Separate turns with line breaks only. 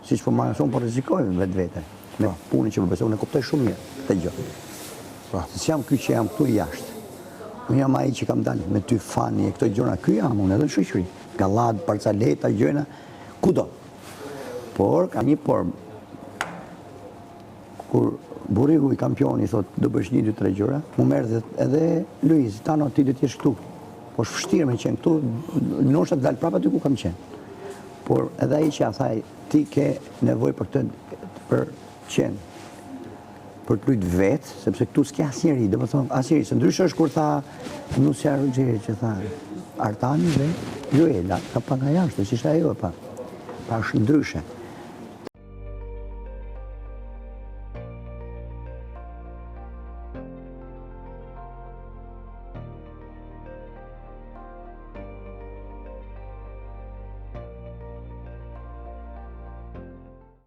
Siç po marrë, unë po rrezikoj vetveten me po. punën që po bëj, unë e kuptoj shumë mirë këtë gjë. Po. Se s'jam ky që jam këtu jashtë. Unë jam ai që kam dalë me ty fani e këto gjëra, ky jam unë edhe në shoqëri. Gallat, barcaleta, gjëra, kudo. Por ka një por kur burri i kampioni thot do bësh 1 2 3 gjëra, mu merr edhe Luiz, Tano ti do të jesh këtu. Po është vështirë me qenë këtu, ndoshta të dal prapë aty ku kam qenë. Por edhe ai që a tha, ti ke nevojë për këtë për qenë për të lujt vetë, sepse këtu s'ke asnjeri, domethënë asnjeri, se ndryshe është kur tha nusja Ruggeri që tha Artani dhe Juela, ka pa nga jashtë, si ishte ajo e pa. Pa është ndryshe.